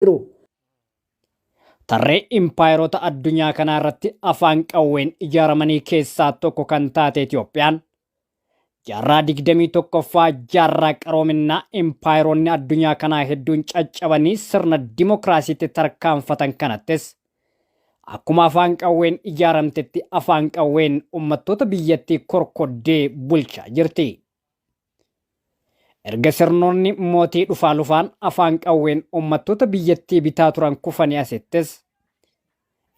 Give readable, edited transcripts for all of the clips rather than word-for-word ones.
Jiru. Tarree impaayerota addunyaa kanaa irratti afaan qawween ijaaramanii keessaa tokko kan taate Itoophiyaan jaarraa 21ffaa, jaarraa qaroominnaa impaayeroonni addunyaa kanaa hedduun caccabanii sirna dimokiraasiitti tarkaanfatan kanattis, akkuma afaan qawween ijaaramtetti afaan qawween uummattoota biyyattii korkoddee bulchaa jirti. Erga sirnoonni mootii dhufaa lufaan afaan qawween uummattoota biyyattii bitaa turan kufanii asittis,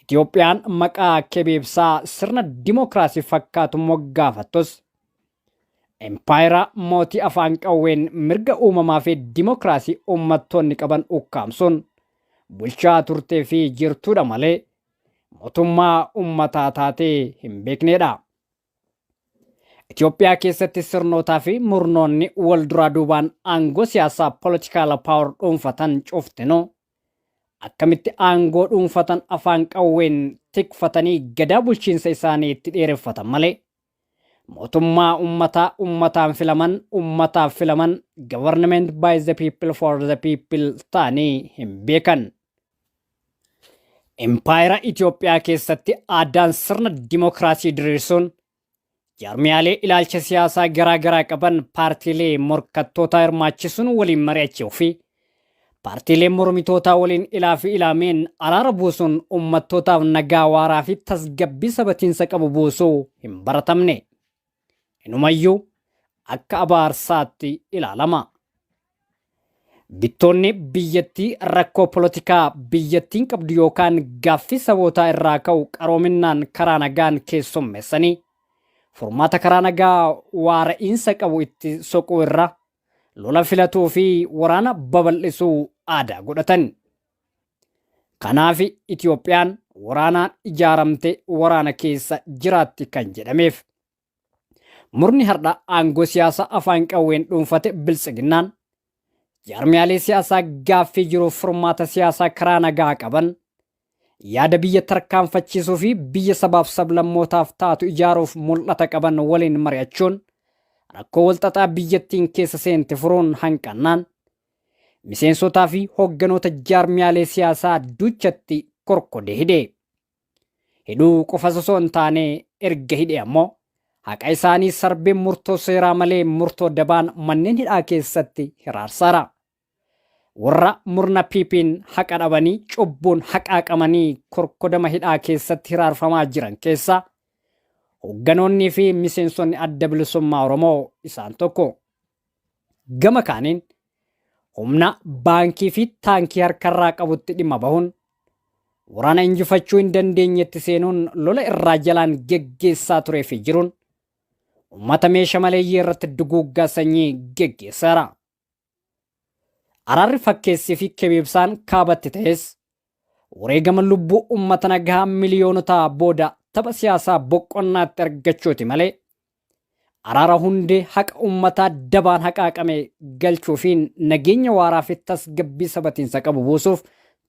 Itoophiyaan maqaa kebeebsaa sirna dimokiraasii fakkaatu moggaafattus, impaayera mootii afaan qawween mirga uumamaa fi dimokiraasii uummattoonni qaban ukkaamsuun bulchaa turtee fi jirtuudha malee mootummaa uummataa taatee hin beeknedha. Itoophiyaa keessatti sirnootaa fi murnoonni wal duraa duubaan aangoo siyaasaa, political power, dhuunfatan cuftinuu akkamitti aangoo dhuunfatan afaan qawween tikfatanii gadaa bulchiinsa isaanii itti dheereffatan malee mootummaa ummataa, ummataan filaman, ummataaf filaman, government by the people for the people ta'anii hin beekan. Impaayera Itoophiyaa keessatti aadaan sirna dimokiraasii diriirsuun jaarmiyaalee ilaalcha siyaasaa garaa garaa qaban, paartiilee morkattootaa hirmaachisuun waliin mari'achuu fi paartiilee mormitootaa waliin ilaa fi ilaameen araara buusuun uummattootaaf nagaa waaraa fi tasgabbii sabatiinsa qabu buusuu hin baratamne. Inumayyuu akka abaarsaatti ilaalama. Bittoonni biyyattii rakkoo polotikaa biyyattiin qabdu yookaan gaaffii sabootaa irraa ka'u qaroominnaan karaa nagaan keessummeessanii furmaata karaa nagaa waara'iinsa qabu itti soquu irra lola filatuu fi waraana babal'isuu aadaa godhatan. Kanaaf Itoophiyaan waraanaan ijaaramte waraana keessa jiraatti kan jedhameef. Murni har'a aangoo siyaasaa afaan qawween dhuunfate Biltsiginnaan jaarmiyaalee siyaasaa gaaffii jiruuf furmaata siyaasaa karaa nagaa qaban, yaada biyya tarkaanfachiisuu fi biyya sabaaf sablammootaaf taatu ijaaruuf mul'ata qaban waliin mari'achuun rakkoo walxaxaa biyyattiin keessa seente furuun hanqannaan, miseensotaa fi hoogganoota jaarmiyaalee siyaasaa duchatti korkodee hidhe. Hidhuu qofa osoo hin taane, erga hidhe ammoo haqa isaanii sarbee murtoo seeraa malee murtoo dabaan manneen hidhaa keessatti hiraarsaara. Warra murna PP'n haqa dhabanii cubbuun haqaaqamanii korkodama hidhaa keessatti hiraarfamaa jiran keessa hoogganoonnii fi miseensonni Adda Bilisummaa Oromoo isaan tokko. Gama kaaniin humna baankii fi taankii harkarraa qabutti dhimma bahuun waraana injifachuu hin dandeenyetti seenuun lola irraa jalaan geggeessaa turee fi jiruun uummata meesha maleeyyii irratti duguuggaa sanyii geggeesseera. Araarri fakkeessii fi kebeebsaan kaabatti ta'es wareegama lubbuu uummata nagaa miliyoonotaa booda tapha siyaasaa boqonnaatti argachuuti malee araara hundee haqa uummataa dabaan haqaaqame galchuu fi nageenya waaraa fi tasgabbii sabatiinsa qabu buusuuf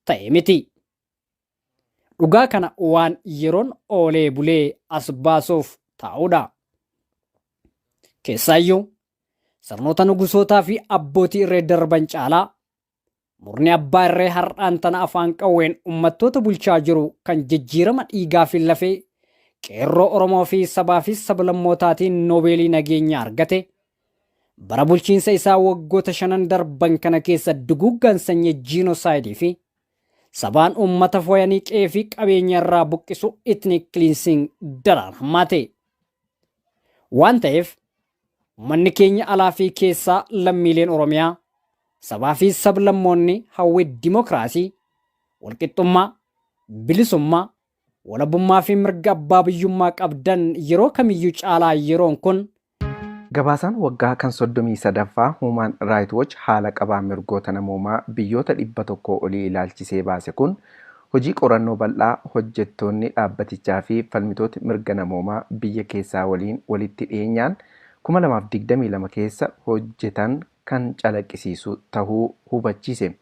ta'e miti. Dhugaa kana waan yeroon oolee bulee as baasuuf taa'uudha. Keessaayyuu sirnoota nugusootaa fi abbootii irree darban caalaa murni abbaa irree har'aan tana afaan qawween uummattoota bulchaa jiru kan jijjiirama dhiigaa fi lafee qeerroo Oromoo fi sabaa fi sablammootaatiin noobeelii nageenyaa argate, bara bulchiinsa isaa waggoota 5n darban kana keessa duguuggaan sanyii genocide fi sabaan uummata fooyanii qe'ee fi qabeenya irraa buqqisu, ethnic cleansing, daraan hammaate. Waan ta'eef uummanni keenya alaa fi keessaa, lammiileen Oromiyaa, sabaa fi sablammoonni hawwii dimokiraasii, walqixxummaa, bilisummaa, walabummaa fi mirga abbaa biyyummaa qabdan, yeroo kamiyyuu caalaa yeroon kun Gabaasaan waggaa kan 33ffaa Human Rights Watch haala qabaa mirgoota namoomaa biyyoota 100 olii ilaalchisee baase kun hojii qorannoo bal'aa hojjettoonni dhaabbatichaa fi falmitooti mirga namoomaa biyya keessaa waliin walitti dhiyeenyaan 2022 keessa hojjetan kan calaqqisiisu tahuu hubachiise.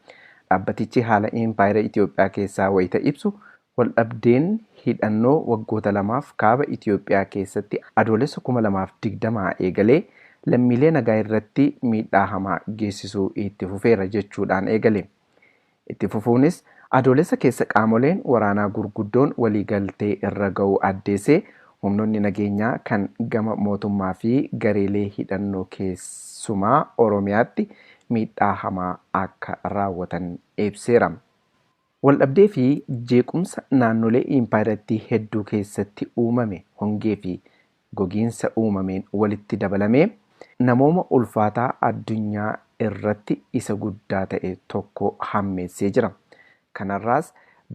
Dhaabbatichi haala impaayera Itoophiyaa keessaa wayita ibsu, waldhabdeen hidhannoo waggoota lamaaf kaaba Itoophiyaa keessatti Adoolessa 2020 eegalee lammiilee nagaa irratti miidhaa hamaa geessisuu itti fufeera jechuudhaan eegale. Itti fufuunis Adoolessa keessa qaamoleen waraanaa gurguddoon waliigaltee irra ga'uu addeessee, humnoonni nageenyaa kan gama mootummaa fi gareelee hidhannoo keessumaa Oromiyaatti miidhaa hamaa akka raawwatan ibseera. Waldhabdee fi jeequmsa naannolee impaayiraattii hedduu keessatti uumame hongee fi gogiinsa uumameen walitti dabalamee namooma ulfaataa addunyaa irratti isa guddaa ta'e tokko hammeessee jira. Kanarraas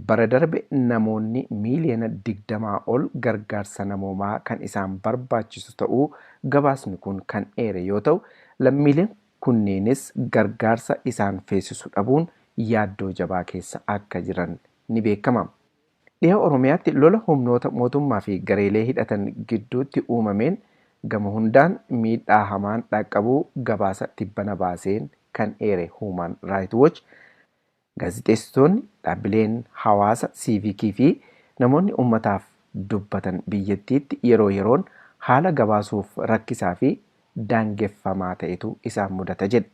bara darbe namoonni miiliyoona 20 ol gargaarsa namoomaa kan isaan barbaachisu ta'uu gabaasni kun kan eere yoo ta'u, lammiileen kunneenis gargaarsa isaan feesisu dhabuun yaaddoo jabaa keessa akka jiran ni beekama. Dhiha Oromiyaatti lola humnoota mootummaa fi gareelee hidhatan gidduutti uumameen gama hundaan miidhaa hamaan dhaqqabuu gabaasa tibbana baaseen kan eere Human Rights Watch, gaazexeessitoonni, dhaabbileen hawaasa siivikii fi namoonni uummataaf dubbatan biyyattiitti yeroo yeroon haala gabaasuuf rakkisaa fi daangeffamaa ta'etu isaan mudata jedhe.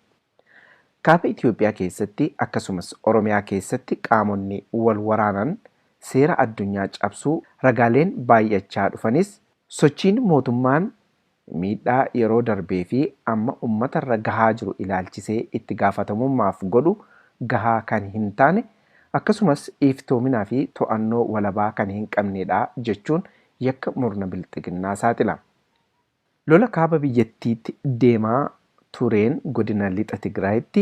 Kaaba Itoophiyaa keessatti akkasumas Oromiyaa keessatti qaamonni wal waraanan seera addunyaa cabsuu ragaaleen baay'achaa dhufanis, sochiin mootummaan miidhaa yeroo darbee fi amma uummatarra gahaa jiru ilaalchisee itti gaafatamummaaf godhu gahaa kan hin taane, akkasumas iftoominaa fi to'annoo walabaa kan hin qabnedha jechuun yakka murna bilxiginnaa saaxila. Lola kaaba biyyattiitti deemaa tureen godina lixa Tigraayitti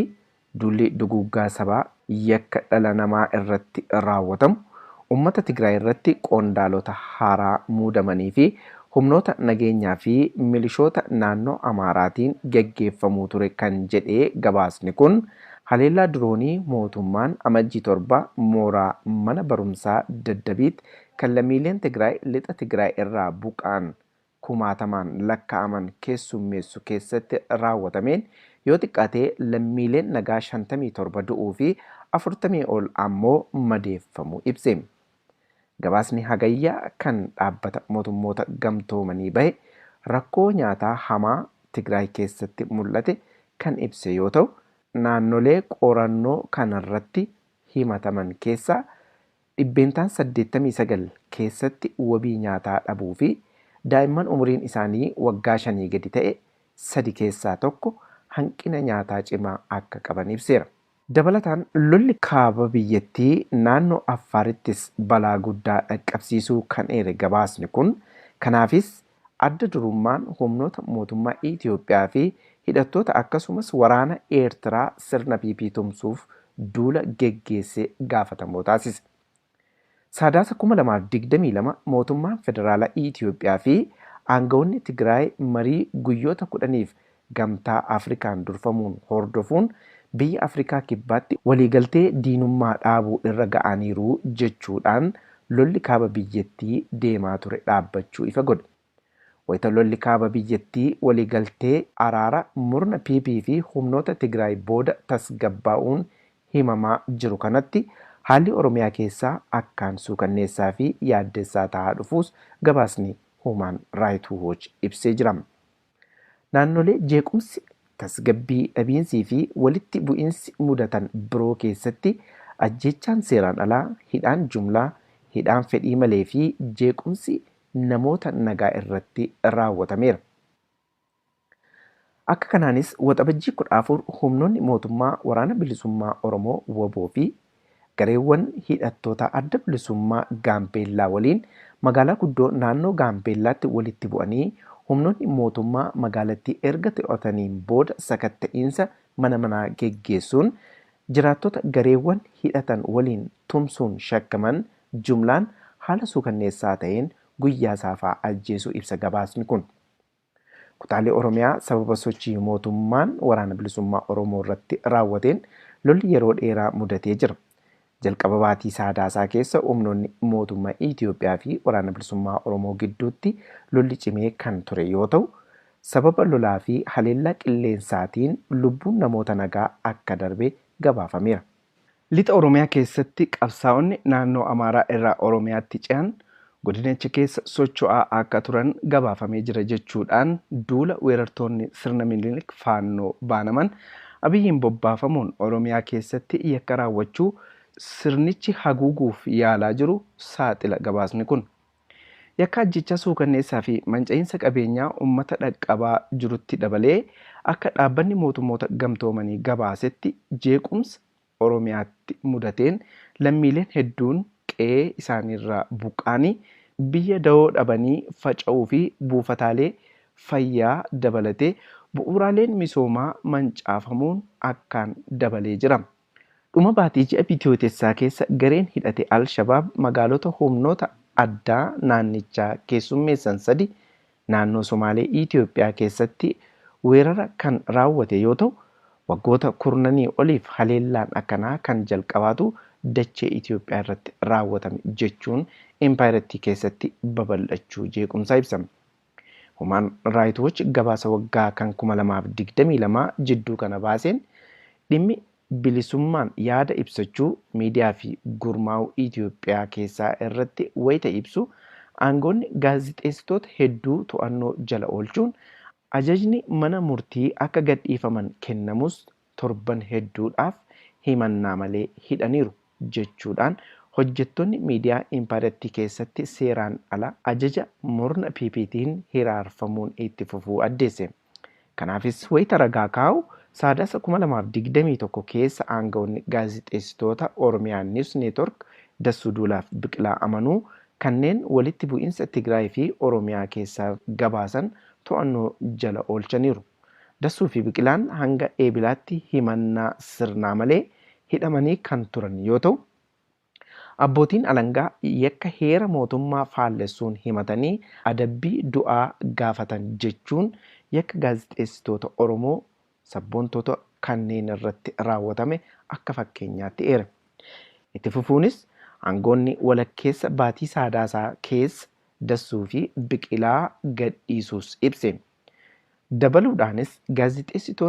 duulli duguuggaa sabaa yakka dhala namaa irratti raawwatamu uummata Tigraay irratti qondaalota haaraa muudamanii fi humnoota nageenyaa fi milishoota naannoo Amaaraatiin geggeeffamuu ture kan jedhee gabaasni kun, haleellaa diroonii mootummaan Amajjii 7 mooraa mana barumsaa Daddabiit kan lammiileen Tigraay lixa Tigraay irraa buqqa'an kumaatamaan lakkaa'aman keessummeessu keessatti raawwatameen yoo xiqqaate lammiileen nagaa 57 du'uu fi 40 ol ammoo madeeffamuu ibse. Gabaasni Hagayyaa kan dhaabbata mootummoota gamtoomanii bahe rakkoo nyaataa hamaa Tigraay keessatti mul'ate kan ibse yoo ta'u, naannolee qorannoo kanarratti himataman keessaa 89% keessatti wabii nyaataa dhabuu fi daa'imman umuriin isaanii waggaa 5 gadi ta'e 3 keessaa 1 hanqina nyaataa cimaa akka qaban ibseera. Dabalataan lolli kaaba biyyattii naannoo Affaarittis balaa guddaa dhaqqabsiisuu kan eere gabaasni kun, kanaafis adda durummaan humnoota mootummaa Itoophiyaa fi hidhattoota akkasumas waraana Eertiraa sirna PP tumsuuf duula geggeessee gaafatamoo taasise. Sadaasa 2022 mootummaan federaalaa Itoophiyaa fi aangawoonni Tigraay marii guyyoota 10f gamtaa Afrikaan durfamuun hordofuun biyya Afrikaa Kibbaatti waliigaltee diinummaa dhaabuu irra ga'aniiru jechuudhaan lolli kaaba biyyattii deemaa ture dhaabbachuu ifa godhe. Wayita lolli kaaba biyyattii waliigaltee araara murna PP fi humnoota Tigraay booda tasgabbaa'uun himamaa jiru kanatti haalli Oromiyaa keessaa akkaan suukanneessaa fi yaaddessaa ta'aa dhufuus gabaasni Human Rights Watch ibsee jira. Naannolee jeequmsi, tasgabbii dhabiinsii fi walitti bu'iinsi mudatan biroo keessatti ajjeechaan seeraan alaa, hidhaan jumlaa, hidhaan fedhii malee fi jeequmsi namoota nagaa irratti raawwatameera. Akka kanaanis Waxabajjii 14 humnoonni mootummaa Waraana Bilisummaa Oromoo WBO fi gareewwan hidhattoota Adda Bilisummaa Gaambeellaa waliin magaalaa guddoo naannoo Gaambeellaatti walitti bu'anii humnoonni mootummaa magaalattii erga to'ataniin booda sakatta'iinsa mana manaa geggeessuun jiraattota gareewwan hidhatan waliin tumsuun shakkaman jumlaan haala suukanneessaa ta'een guyyaa saafaa ajjeesuu ibsa gabaasni kun. Kutaalee Oromiyaa sababa sochii mootummaan Waraana Bilisummaa Oromoo irratti raawwateen lolli yeroo dheeraa mudatee jira. Jalqaba baatii Sadaasaa keessa humnoonni mootummaa Itoophiyaa fi Waraana Bilisummaa Oromoo gidduutti lolli cimee kan ture yoo ta'u, sababa lolaa fi haleellaa qilleensaatiin lubbuun namoota nagaa akka darbe gabaafameera. Lixa Oromiyaa keessatti qabsaa'onni naannoo Amaaraa irraa Oromiyaatti ce'an godinicha keessa socho'aa akka turan gabaafamee jira jechuudhaan duula weerartoonni sirna Minilik faannoo baanaman Abiyyiin bobbaafamuun Oromiyaa keessatti yakka raawwachuu sirnichi haguuguuf yaalaa jiru saaxila gabaasni kun. Yakka ajjechaa suukanneessaa fi manca'iinsa qabeenyaa uummata dhaqqabaa jirutti dabalee akka dhaabbanni mootummoota gamtoomanii gabaasetti jeequmsa Oromiyaatti mudateen lammiileen hedduun qe'ee isaaniirraa buqqaanii biyya da'oo dhabanii faca'uu fi buufataalee fayyaa dabalatee bu'uuraaleen misoomaa mancaafamuun akkaan dabalee jira. Dhuma baatii ji'a Bitootessaa keessa gareen hidhate Al-Shabaab magaalota humnoota addaa naannichaa keessummeessan sadi naannoo Somaalee Itoophiyaa keessatti weerara kan raawwate yoo ta'u, waggoota kurnanii oliif haleellaan akkanaa kan jalqabaatu dachee Itoophiyaa irratti raawwatame jechuun impaayiraattii keessatti babal'achuu jeequmsaa ibsame. Human Rights Watch gabaasa waggaa kan 2022 jidduu kana baaseen dhimmi bilisummaan yaada ibsachuu miidiyaa fi gurmaa'uu Itoophiyaa keessaa irratti wayita ibsu aangoonni gaazixeessitoota hedduu to'annoo jala oolchuun ajajni mana murtii akka gadhiifaman kennamus torban hedduudhaaf himannaa malee hidhaniiru jechuudhaan hojjettoonni miidiyaa impaayiraattii keessatti seeraan ala ajaja murna PPT'n hiraarfamuun itti fufuu addeesse. Kanaafis wayita ragaa kaa'u Sadaasa 2021 keessa aangawoonni gaazixeessitoota Oromiyaa News Network Dassuu Duulaaf Biqilaa Amanuu kanneen walitti bu'iinsa Tigraay fi Oromiyaa keessaa gabaasan to'annoo jala oolchaniiru. Dassuu fi Biqilaan hanga eebilaatti himannaa sirnaa malee hidhamanii kan turan yoo ta'u, abbootiin alangaa yakka heera mootummaa faallessuun himatanii adabbii du'aa gaafatan jechuun yakka gaazixeessitoota Oromoo sabboontota kanneen irratti raawwatame akka fakkeenyaatti eera. Itti fufuunis aangoonni walakkeessa baatii Sadaasaa keessa Dassuu fi Biqilaa gadhiisuus ibse. Dabaluudhaanis gaazixeessitoonni